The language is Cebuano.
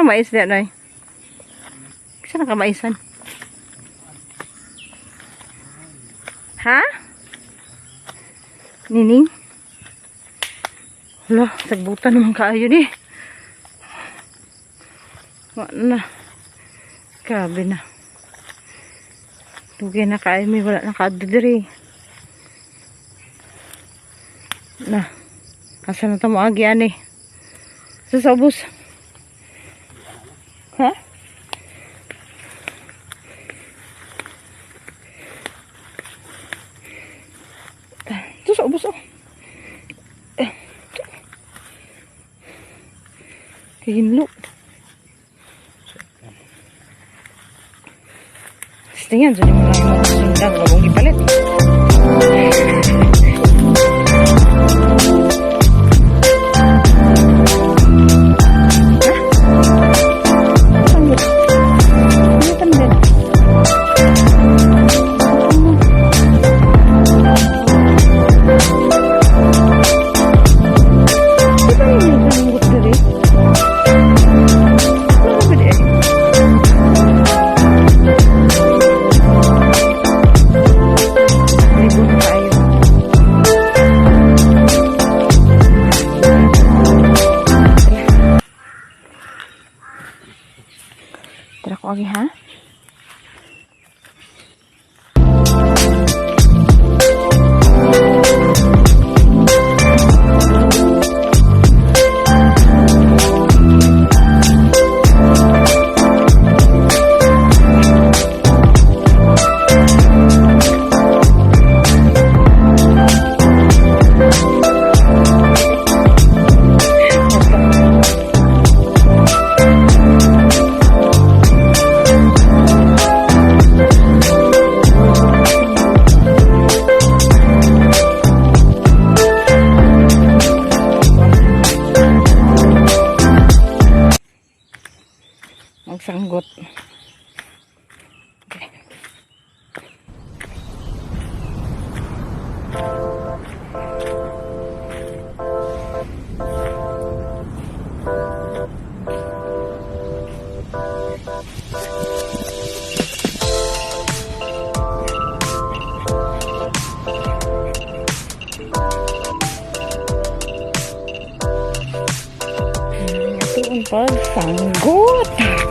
Saan mais diyan ay? Saan ka maisan? Ha? Nining? Hala, sagbutan naman kaayo ni. Wa na. Grabe na. Dugay na kaayo mi, wala na kaadto diri. Na. Asa na ta mo agi ani? Sa ubos. Ha? Ito sa ubos oh. Eh. Kahinlo. Tingnan, dyan yung mga sundan. Wag gipalit. Ha? Ano tanda? Di ba yung sanggot diri? Ano ba di ay? Ligo na tayo. Tara ko agi ha? Magsanggot. Okay. Ito ang pagsanggot.